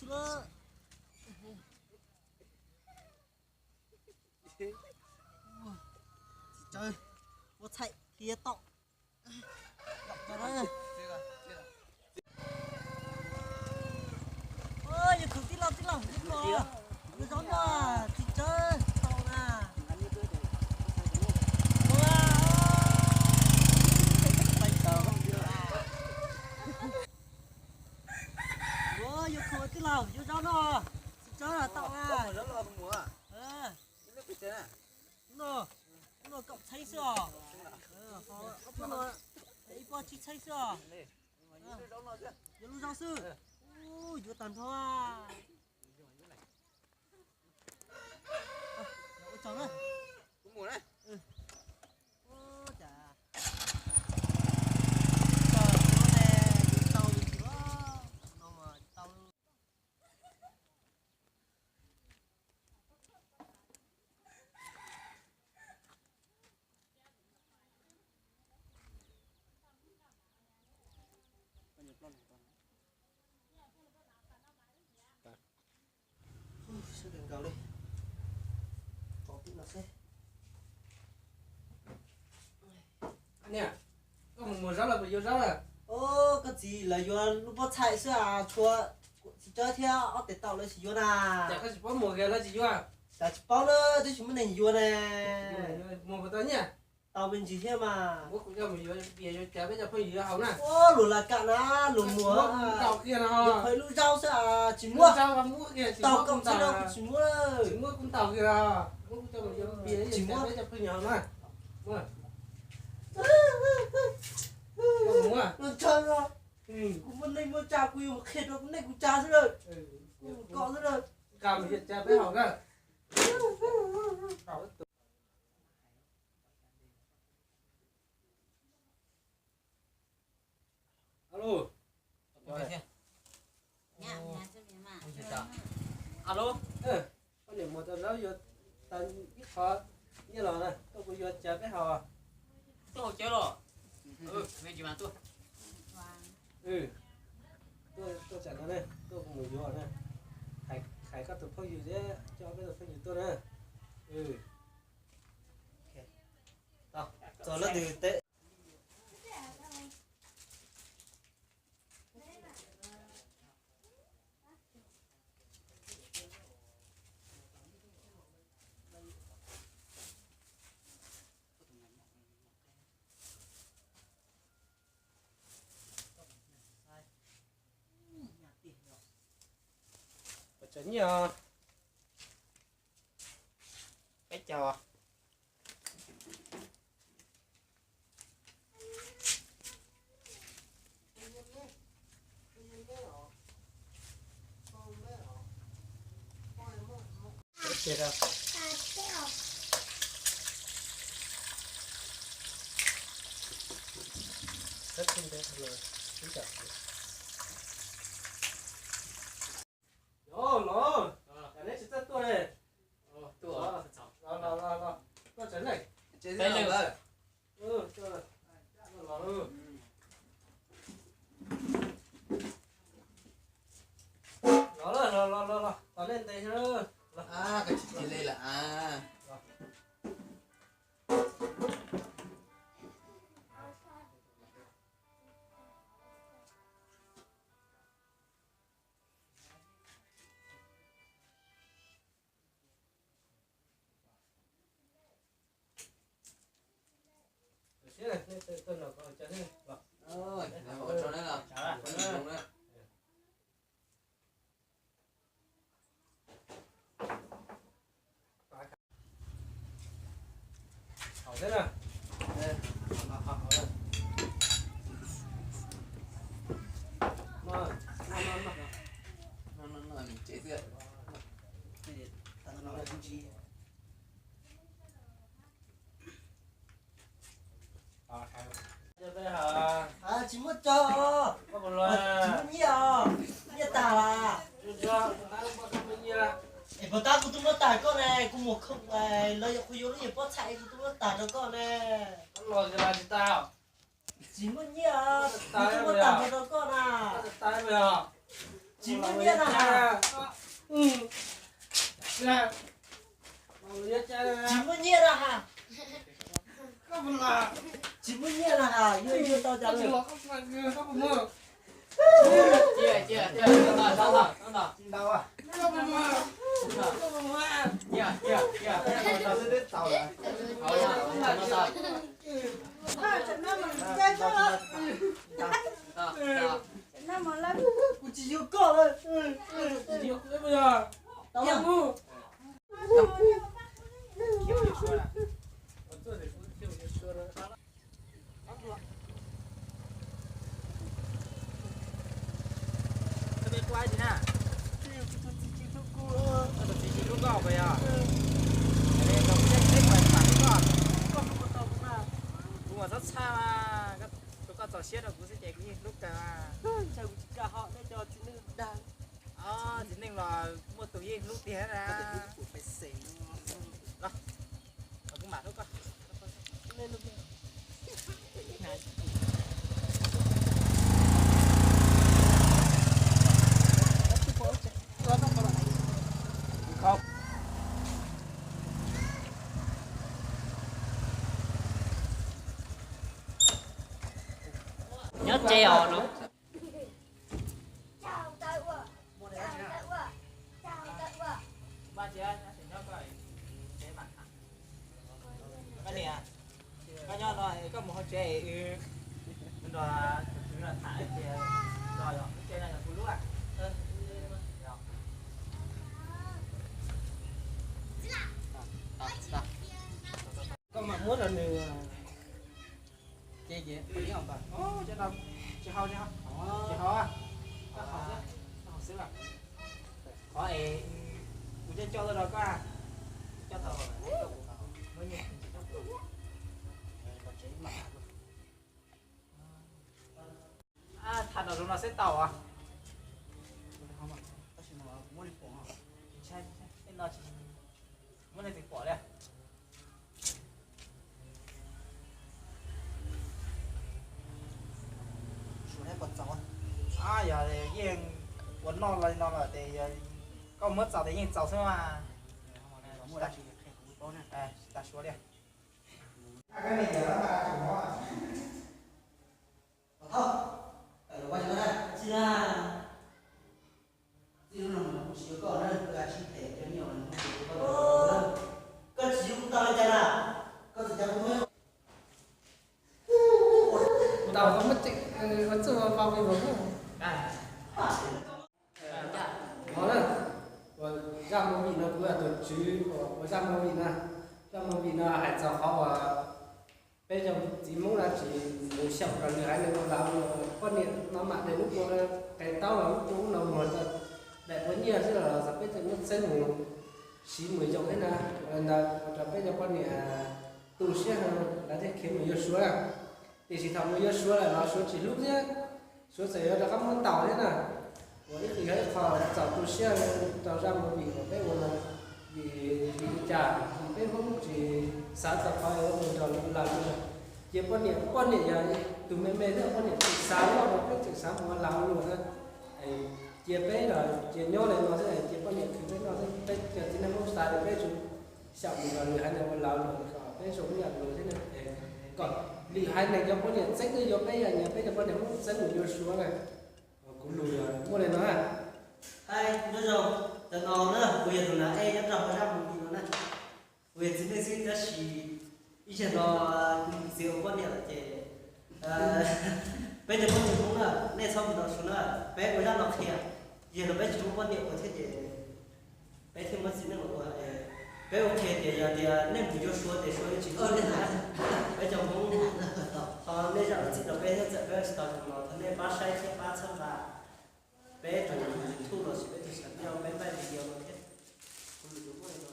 Txiv tsawb, ua txhaij qhia tau. Yog khaws tij laug, tij laug, yog khaws, yog zaub no, txiv tsawb tau na. Ua, yog khaws tij laug, yog zaub no, txiv tsawb tau na. No, no kaum txheeb xwb os. Ob peb no, ib pob tsib txheeb xwb os. Yuav lub zaub xwb. Yuav tag nrho. Ua tsaug na. Ua cas, tau, tau. Sawv daws nkaus li, qhov pib no seb. Niam, koj mus muag zaub los puas yuav zaub lawm? Os, koj txiv, lawv yuav lub pob txhais xwb as, tshuav txiv tsawb thiab ob tes taum lawv tsis yuav na. Cas koj tsis paub muag kiag lawv tsis yuav? Cas tsis paub na, twb tsis muaj neeg yuav ne. Muag puas tau nyiaj? Tau me ntsis thiab mas. Muab kuv coj mus yuav pias yuav cav peb cov phooj ywg yuav haus na. Ua, luag lam kam na, luag muag. Tsis muab kuv ntaus kiag no. Yuav qhov ib lub zaub xwb as, tsis muab. Tsis muab kuv ntaus kiag no. Tsis muab. Tsis muab kuv ntaus kiag no. Muab kuv coj mus yuav pias yuav cav peb cov phooj ywg haus na. Muab. Koj mus muab. Kuv muaj neej muaj tsa, kuv yuav mus qhia rau kuv neej kuv tsa xwb lawm. Kuv mus kom xwb lawm. Kam mus yuav cav peb haus na. Alo. Alo. Koj niam muag tau zaub yuav tau ib qho nyiaj los na, tuaj kuv yuav cav peb haus. Tuaj haus cawv los? Tuaj, tuaj tsam no ne, tuaj kuv mus yuav na. Hais koj tus phooj ywg thiab coj peb tus phooj ywg tuaj na. Txog leej twg teb. Peb caug. Los, neb tsis txawj tuaj ne. Los, los, los, los, tuaj tsev ne. Los, los, los, los, los, tos nej ntev. Los, koj tsis cia li lawm a. Haus thiab na. Tsis muaj tso, tsis muaj nyiaj os, nyiaj tag las. Es puas tab kuv twb muab tag koj ne, kuv mus khoom, lawv yog kuv yuav lub yawg pob txhais kuv twb muab tag rau koj ne. Tsis muaj nyiaj, kuv twb muab tag rau koj na. Tsis muaj nyiaj na ha. Tsis muaj nyiaj na ha. Tsis muaj nyiaj na ha, yuav yuav tau cas lawm. Kuv tsis yuav koj lawm. Koj peb kuaj dab tsi na? Koj tus txiv tsis hlub koj puas yog? Kuv mas txhob txhawj mas, koj txaus siab rau kuv xwb ces kuv yeej hlub kawg mas. Txiv neej los muaj tus yeej hlub tiag na. Los, kuv mam hlub koj. Nyob tsev os no. Koj niam, koj nyob no koj mus hauv tsev, wb nrog tus kwv no tham tias, nrog yog tsev no yog kuv lub. Koj mam muab rau nws. Ces ces, cov no tsis haus, tsis haus, tsis haus, koj haus xwb, koj haus xwb los. Qhov es kuv coj coj tuaj rau koj, coj tau muab nyiaj. Tham nram zoov no xwb tau os. Tab sis mas kuv muab li pom, ntshai, tej no tsis muab leej twg pom li. Yog yeej ua noj li no lawm ces koj muab txaus ces yeej txaus xwb mas. Tsis tas suav li. Kuv tau koj muab txuj ua pau pis mas kuv. Ua zaj movie no kuv yog tus tswv uas ua zaj movie na. Zaj movie no hais txog qhov uas peb cov txiv Hmoob dab tsi mus xyaum rau lwm haiv neeg ua lag ua luam, poj niam no mam de lub kua qe taub los lub kua ub no muag daim pua nyiaj xwb los txog peb tseem muab txeeb mus siv mus yoo thiab na. Ua li ntawd ua rau peb cov poj niam tu siab heev lawv thiaj khiav mus yuav Suav. Tiam sis thaum mus yuav Suav lawm los Suav tsis hlub thiab, Suav txawm yuav rov qab muab ntaus thiab na. Uas ib qho yog ib qho txaus tu siab rau zaj movie uas peb ua no, vim, vim li cas peb Hmoob tsis xav txog qhov uas mus nrog lwm lag luam. Cia poj niam, poj niam yog tus me me thiab poj niam tseem xav loj rau peb tseem xav mus ua lag ua luam na. Cia peb los cia nyob li no xwb, cia poj niam khwv peb noj xwb, peb cov txiv neej Hmoob xav tias peb tsuas xyaum mus nrog lwm haiv neeg ua lag ua luam kom peb zoo ib yam luag thiab na. Kom lwm haiv neeg cov poj niam txeeb twb yuav peb, yog nyias peb cov poj niam muab txeeb mus yuav Suav na. Kuv lus yog muaj li no na. Hais nyob zoo, cov no na kuv yog tus nav ej nyob rau hauv zaj movie no na. Kuv yog txiv neej xwb tab sis ib tsam no kuv mus txiv ua poj niam lawm ces peb cov poj niam Hmoob na, nej txhob mus ntaus Suav na, peb ua zaj no qhia, yog rau peb tsis muaj poj niam ua thiab ces peb thiaj muab txiv neej los ua. Peb ua qhia tias yog tias nej mus yuav Suav ces Suav yuav tsis hlub nej na. Peb cov Hmoob, thov nej zam lub txim rau peb thiab txawm peb ua tsis tau zoo los thov nej pab saib thiab pab txhawb nqa peb tus YouTube los sis peb tus channel peb npaj video no thiab. Kuv lus tsuas muaj li no.